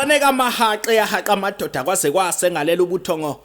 Inyamazane kaMahaxe yahaqa amadoda kwaze kwase ngalela ubuthongo.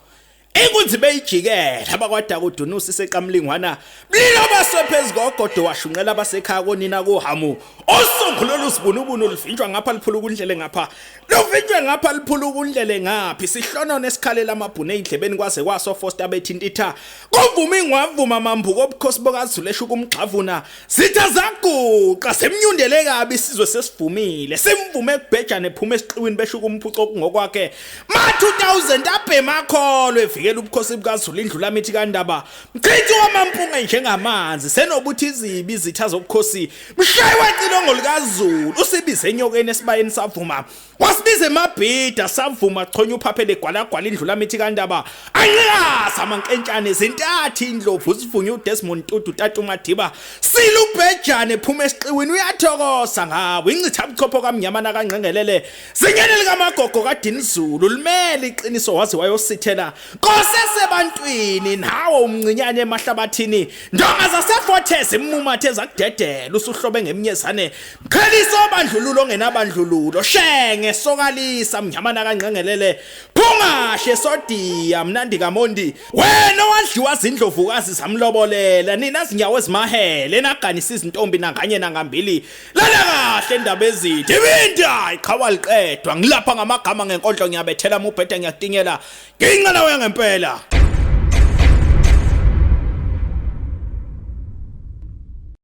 Inkunzi beyijikela abakwaDakudunusi seqamlingwana mlilo basephezu kogodo washunqela abasekhaya konina kuhamu. Osongo lolu sibunubunu luvinjwa ngapha liphula ukundlele ngapha. Luvinjwe ngapha liphula ukundlele ngaphi. Sihlonone esikhalela amabhunu eyindlebeni kwaze kwaso Foster bethintitha. Kuvuma ingwavuma mambuko obukhosi bokaZulu esho ukumgxavuna. Zitha zaguqa semnyundele kabi isizwe sesivumile. Simvume kubhejane ephuma esiqiwini besho ukumphuca okungokwakhe. Ma 2000 abhema akholwe evikela ubukhosi bukaZulu indlula mithi kaNdaba. Mchithi wamampunge njengamanzi senobuthi izibi izitha zobukhosi. Mshayi wecilongo likaZulu usibize enyokeni esibayeni savuma. Wasibiza emabhida savuma chonya uphaphele gwalagwala indlula mithi kaNdaba. Anqikaza amankentshane zintathu indlovu sivunywe uDesmond Tutu tata uMadiba. Silubhejane ephuma esiqiwini uyathokoza ngawe incitha buchopho kamnyama nakangqengelele. Zinyane likamagogo kaDinizulu limele iqiniso waze wayosithela Nkosi esebantwini nawe umncinyane emahlabathini ndonga zaseFortes imumathe zakudedela usuhlobe ngemnyezane mqhelisa obandlululo ongenabandlululo shenge sokalisa mnyamana kangqengelele phungashe sodiya mnandi kamondi wena owadliwa zindlovukazi zamlobolela nina zinyawo ezimahele naganisa izintombi nanganye nangambili lala kahle indaba ezithe ibinda iqhawa liqedwa ngilapha ngamagama ngenkondlo ngiyabethela mubhede ngiyatinyela nginqa nawe ngempela.